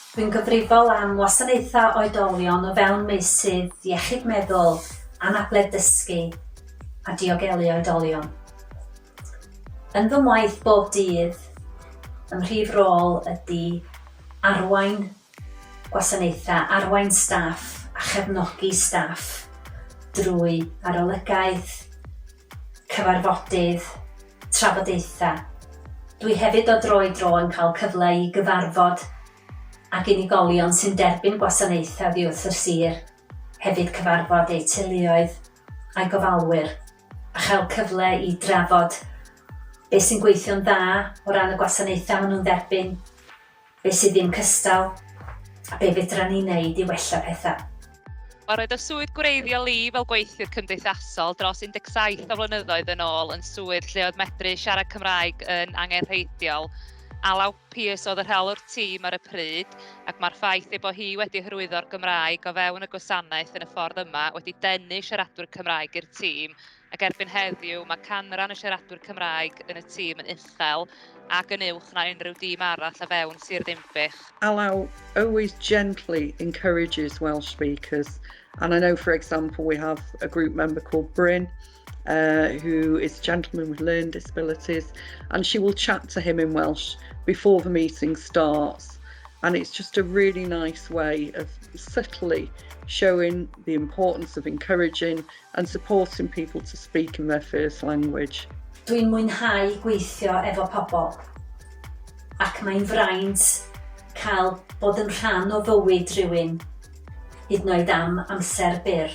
Dwi'n gyfrifol am wasanaethau oedolion o fewn meysydd iechyd meddwl, anabledd dysgu a diogelu oedolion. Yn fy ngwaith bob dydd, fy mhrif rôl ydy arwain gwasanaethau, arwain staff a chefnogi staff drwy arolygaeth, cyfarfodydd, trafodaethau. Dwi hefyd o dro i dro yn cael cyfle i gyfarfod ag unigolion sy'n derbyn gwasanaethau oddi wrth y sir, hefyd cyfarfod eu teuluoedd a'u gofalwyr, a chael cyfle i drafod be sy'n gweithio'n dda o ran y gwasanaethau maen nhw'n dderbyn, be sydd ddim cystal, a be fedran ni wneud i wella pethau. Wel, roedd y swydd gwreiddiol i fel gweithiwr cymdeithasol dros 17 o flynyddoedd yn ôl yn swydd lle oedd medru siarad Cymraeg yn angenrheidiol. Alaw Pearce oedd y rheolwr tîm ar y pryd, ac mae'r ffaith ei bod hi wedi hyrwyddo'r Gymraeg o fewn y gwasanaeth yn y ffordd yma wedi denu siaradwyr Cymraeg i'r tîm ac erbyn heddiw mae canran y siaradwyr Cymraeg yn y tîm yn uchel ac yn uwch na unrhyw dîm arall o fewn Sir Ddinbych. Alaw always gently encourages Welsh speakers and I know for example we have a group member called Bryn uh, who is a gentleman with learning disabilities and she will chat to him in Welsh before the meeting starts and it's just a really nice way of subtly showing the importance of encouraging and supporting people to speak in their first language. Dwi'n mwynhau gweithio efo pobl ac mae'n fraint cael bod yn rhan o fywyd rhywun, hyd yn oed am amser byr.